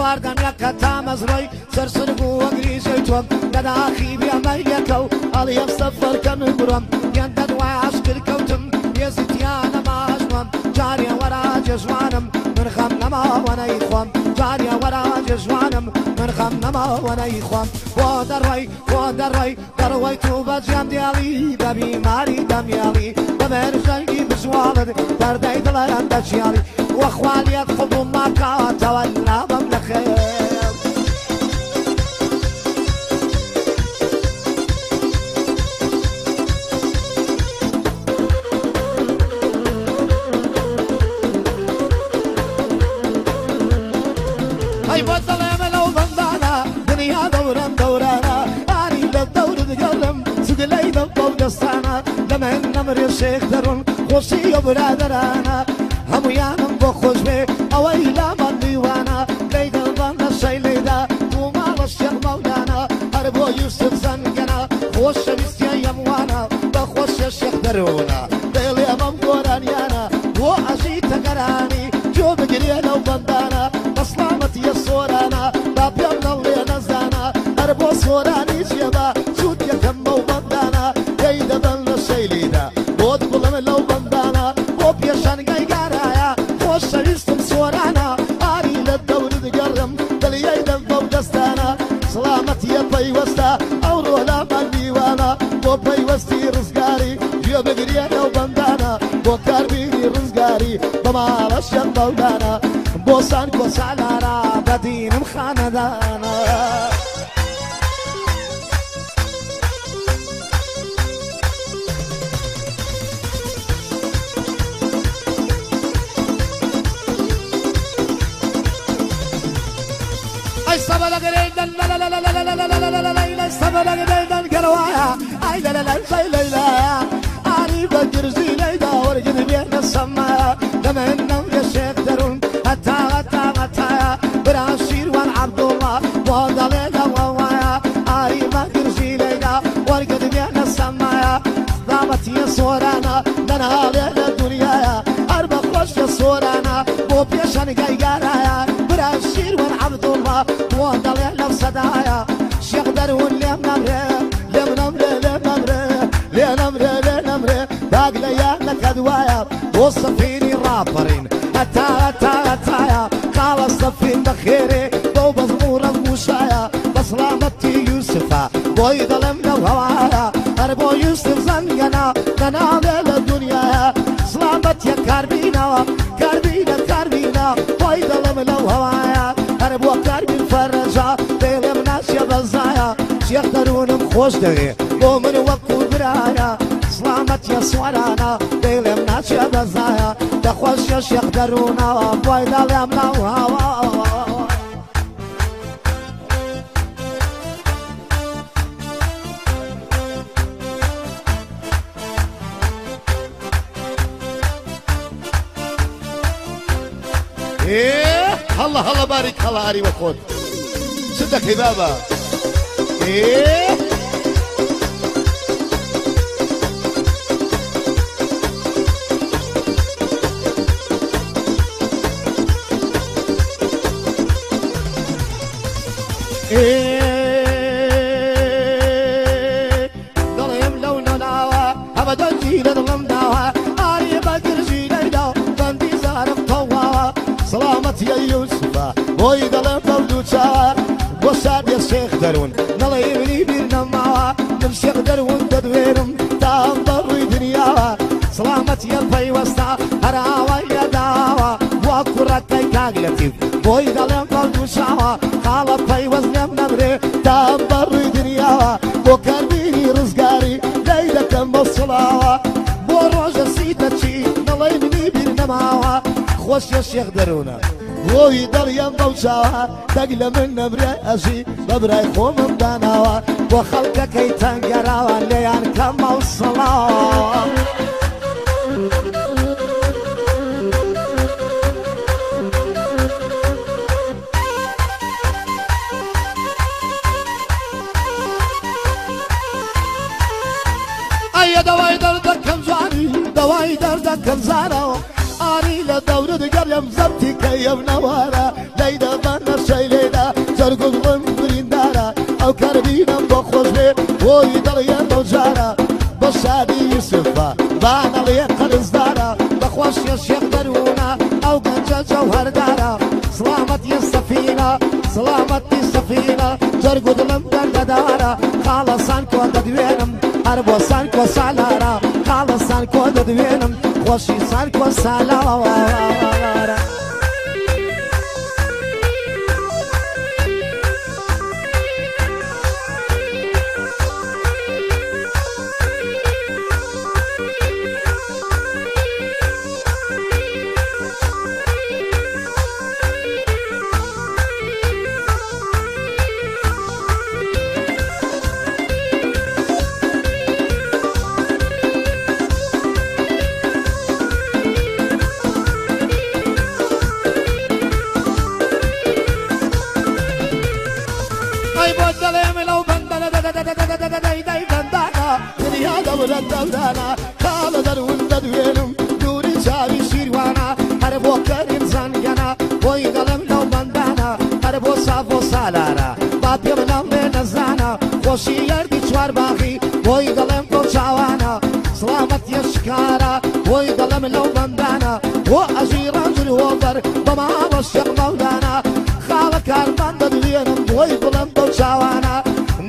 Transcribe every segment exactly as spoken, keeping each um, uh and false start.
Ardanya kata mazroi, sar surgu agri zeyton, dada ahi bia mai yakau, ali yam safar kan umram, yan dan wa ashkir kautum, yazit yana majnwan, jariya wara jazwanam, man kham nama wa naikhwam, jariya wara jazwanam, man kham nama wa naikhwam, wa darwai, wa darwai. Darwai tuba jam diali, da bimari dam yali, da mer zangi bizwalad, dar dai dalaran da jiali, wa khwaliyat khubu maka, tawalla mamlakhe. Ai, wa dalaran lau bandana, dunya dauran daurana, ani da daurad garam, Sidi lei da bau dastana, da men namre Sheikh Darun, khoshi yo biradarana. Hamu yanam bo khoshbe, awai la man diwana, lei da bana shai lei da, tuma wa Sheikh Maulana, arbo Yusuf Zangana, khosh bistiya yamwana, da khosh Sheikh Daruna, dele amam Goran yana, wo aji tagarani, jo bigiri lau bandana, da slamat ya sorana, da piyam da le nazana, arbo sorani jeba, Sut ya kambo bandana, yai da banda shailida. Bot bulam lau bandana, bo piashan gai garaya, bo sharistum sorana, ari la daurud garam, dali yai da bau dastana. Salamat ya paiwasta, auro la mandiwana, bo paiwasti rizgari, ya begriya lau bandana, bo karbini rizgari, ba mala shan baudana, bo san ko salara, badinam khanadana. Ai, sabala gere dan, la, la, la, la, la, la, la, la, la, la, la, la, la, sabala gere dan, garwaya. Ai, la, la, la, la, la, la, la. Ari bakir zi lei da, or gidi bena sama. Da men nam ya Sheikh Darun. Ata, ata, ata ya, bra Shirwan Abdullah, wa dale da wa wa ya, ari ma girzi lei da, wa gidi bena sama ya, damat ya sorana, da na le da dunya ya, arba khosh ya sorana, bo piashan gai gara ya, bra Shirwan Abdullah, wa dale da sada ya, Sheikh Darun lem namre, lem namre, lem namre, lem namre, lem namre. Dagla ya na kadwaya, bo safini raparin. Ata, ata, ata ya, kala safin da khere, bo bazmura mushaya, ba salamati Yusufa, boy dalem da hawaya, arbo Yusuf zangana, nana de la dunya ya, salamat ya karbina, karbina, karbina, boy dalem da hawaya, arbo karbin faraja, delem nasya bazaya, Sheikh Darunum khosh dere. Bo mani wa kubraya, salamat ya swarana, delem na chaba zaya, da khwash ya Sheikh Daruna, boy dalem na hawa. E, halla, halla, barik, halla, ari wa khot. Sidda kibaba. E. E. Dalem launa nawa, abadan jilan lam nawa, ari bakir jilai da, bandi zarab tawawa. Salamat ya Yusufa, boy dalem baldu chawa, bosad ya Sheikh Darun, nalai mini bir namawa, nam Sheikh Darun tadwerum, tam barui dunyawa. Salamat ya paiwasta, harawa ya dawa, wa kurakai kaglatif. Boy dalem baldu chawa, kala paiwas nem namre, tam barui dunyawa, bo karbini rizgari, leida kam bo salawa, bo roja sita chi, nalai mini bir namawa, khwash ya Sheikh Daruna. Boy dalem bau chawa, dagla min namre aji, babrai khomam danawa, bo khalka kai tangarawa, leyan kam bo salawa. Aya dawai darda kamzani, dawai darda kamzana. Ari la daura de garyam zabti kayam nawara. Leida bana shaile خۆشیە شێخ دەروونە، ئەو گەنجە جەوهەردارە. سڵامەت یە سەفینە، سڵامەتی سەفینە، جەرگ و دڵم دەردەدارە. خاڵە سانکۆ دەدوێنم، هەر بۆ سانکۆ سالارە. خاڵە سانکۆ دەدوێنم، خۆشی سانکۆ سالارە. ئەی بۆ دەڵێم لەو بەندەنە، دەی دەی بەندانە، دنیا دەورە دەورانە. خاڵە دەروون دەدوێنم، دووری چاوی شیروانە، هەر بۆ کەریم زەنگەنە، بۆی دەڵێم لەو بەندانە، هەر بۆ سافۆ سالارە، با پێ مناڵ بێ نەزانە، خۆشی یەردی چوار باغی، بۆی دەڵێم بەو چاوانە، سڵامەت یە شکارە، بۆی دەڵێم لەو بەندانە، بۆ ئەژی ڕەنج و هۆبەر، بە ماڵە شێخ مەولانە، خاڵە کارمان دەدوێنم، بۆی بڵێم بەو چاوانە،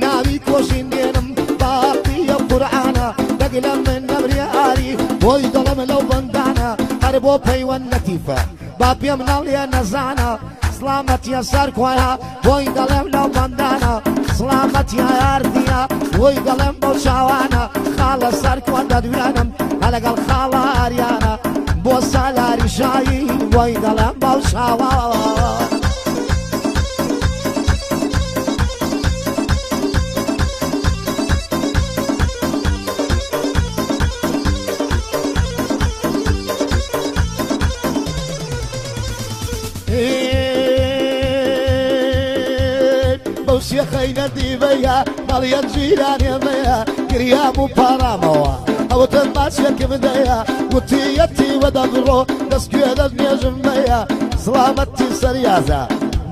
ناوی کۆشین دێنم، باقی یە قورعانە، دەگلە من نەمرێ ئاری، بۆی دەڵێم لەو بەندانە، هەر بۆ پەیوەند لەتیفە، با پێ مناڵ یە نەزانە، سڵامەتیە سەرکۆیە، بۆی دەڵێم لەو بەندانە، سڵامەتیە یاردیە، بۆی دەڵێم بەو چاوانە، خاڵە سەرکۆ دەدوێنم، هە لەگەڵ خاڵە ئاریانە، بۆ سالاری شایی، بۆی دەڵێم بەو چاوانە. بەو شێخەی نەدیڤەیە، مەڵیەن جیرانێ مەیە، گریام و پاڕامەوە، ئەوتن ماچێکم دەیە، وتیەتی وە دەبڕۆ، دەست گوێ دەست نێژم مەیە، سڵامەتی سەریازە،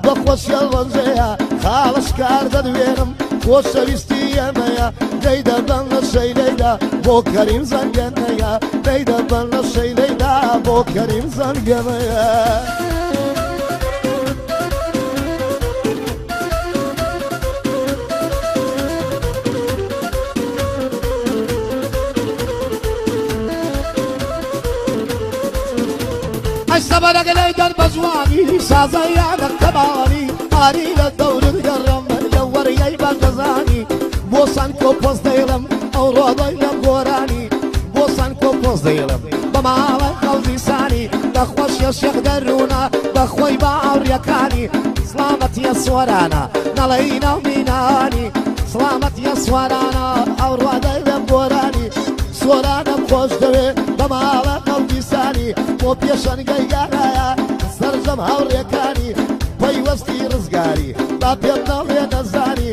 بە خۆشیە ڕەنجەیە، خاڵە شکار دەدوێنم، خۆشەویستی ئێمەیە، دەیدە بەن لە شەیلەیدا، بۆ کەریم زەنگەنەیە، دەیدە بەن لە شەیلەیدا، بۆ کەریم زەنگەنەیە. ئەی سەبەرەگەلەی دەر بە زوانی، سازەیانە کەمانی، ئاری لە دەورت گەڕەم، لە وەڕیەی بەردەزانی، بۆ سانکۆ پۆز دەیڵم، ئەو ڕۆدەی لەم گۆرانی، بۆ سانکۆ پۆز دەیڵم، بە ماڵە خەڵدیسانی، بە خۆشیە شێخ دەروونە، بە خۆی بە ئاوڕیەکانی، سڵامەتیە سۆرانە، نەڵەی ناو مینانی، سڵامەتیە سۆرانە، ئەو ڕۆدەی لەم گۆرانی، سۆرانم خۆش دەوێ، بە ماڵە خەڵدیسانی، بۆ پێشەنگەی گارایە، سەرجەم هاوڕێکانی، پەیوەستی ڕزگاری، با پێم نەڵێ نەزانی،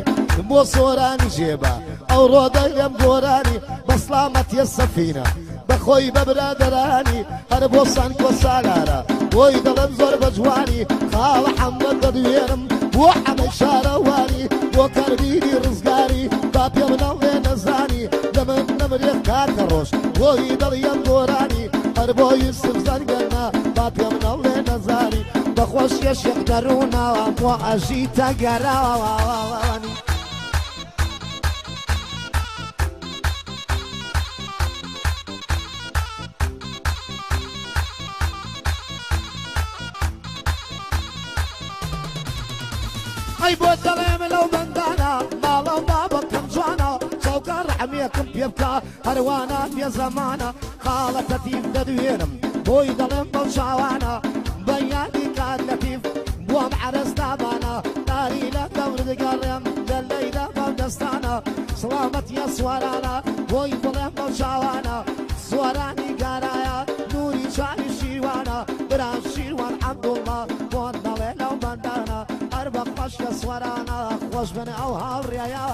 بۆ سۆرانی ژێبە، ئەو ڕۆدەی لەم گۆرانی، بە سڵامەتیە سەفینە، بە خۆی بە برادەرانی، هەر بۆ سانکۆ سالارە، بۆی دەڵێم زۆر بە جوانی، خاڵە حەمە دەدوێنم، بۆ حەمەی شارەوانی، بۆ کەربینی ڕزگاری، با پێ مناڵ لێ نەزانی، لە من نەمرێ کاکە ڕۆژ، بۆی دەڵێم گۆرانی، هەر بۆ یوسف زەنگەنە، با پێ مناڵ لێ نەزانی، بە خۆشیە شێخ دەروونە، بۆ ئەژی تەگەرانی. ئەی بۆ دەڵێم لەو بەندانە، ماڵە و بابەکەم جوانە، چاوکە ڕەحمێکم پێ بکا، هەروانە بێ زەمانە، خاڵە تەتیف دەدوێنم، بۆی دەڵێم بەو چاوانە، بە یادی کاک لەتیف، بۆم عەرەز دابانە، تاری لە دەور دگەڕێم، لە لەیلا بەو دەستانە، سڵامەتیە سوارانە، بۆی بڵێم بەو چاوانە، سوارانی گارایە، نوری چاوی شیروانە، برا شیروان عەبدوڵڵا، بۆن دەڵێ لەو بەندانە، هەر بە خۆشکە سوارانە، خۆش بن ئەو هاوڕێیە.